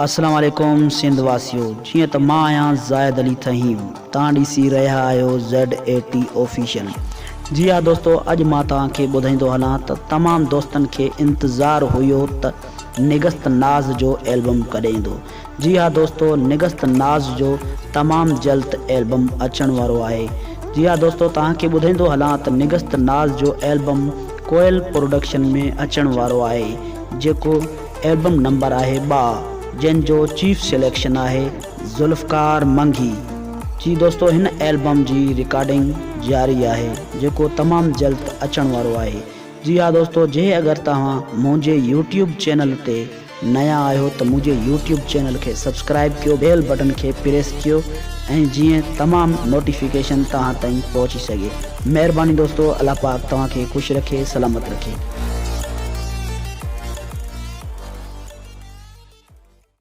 السلام عليڪم سنڌ واسيو جيئن ته مان آهيان زاهد علي ٿهيم توهان ڏسي رهيا آهيو زيڊ اي ٽي آفيشل جي ها دوستو اڄ مان توهان کي ٻڌائيندو هلان ته تمام دوستن کي انتظار هيو ته نگست ناز جو البم ڪڏهن ايندو جي ها دوستو نگست ناز جو تمام جلد البم اچڻ وارو آهي جي ها دوستو توهان کي ٻڌائيندو هلان ته نگست ناز جو البم ڪوئل پروڊڪشن ۾ اچڻ وارو آهي جيڪو البم نمبر آهي ٻا جنھن جو چيف سليڪشن آهي ذوالفقار منگي جي دوستو هن البم جي رڪارڊنگ جاري آهي جيڪو تمام جلد اچڻ وارو آهي جي ها دوستو جي اگر توهان منهنجي يوٽيوب چينل تي نيا آهيو ته منهنجي يوٽيوب چينل کي سبسڪرائب ڪيو بيل بٽن کي پريس ڪيو ۽ جيئن تمام نوٽيفڪيشن توهان تائين پهچي سگهي مهرباني دوستو الله پاڪ توهان کي خوش رکي سلامت رکي.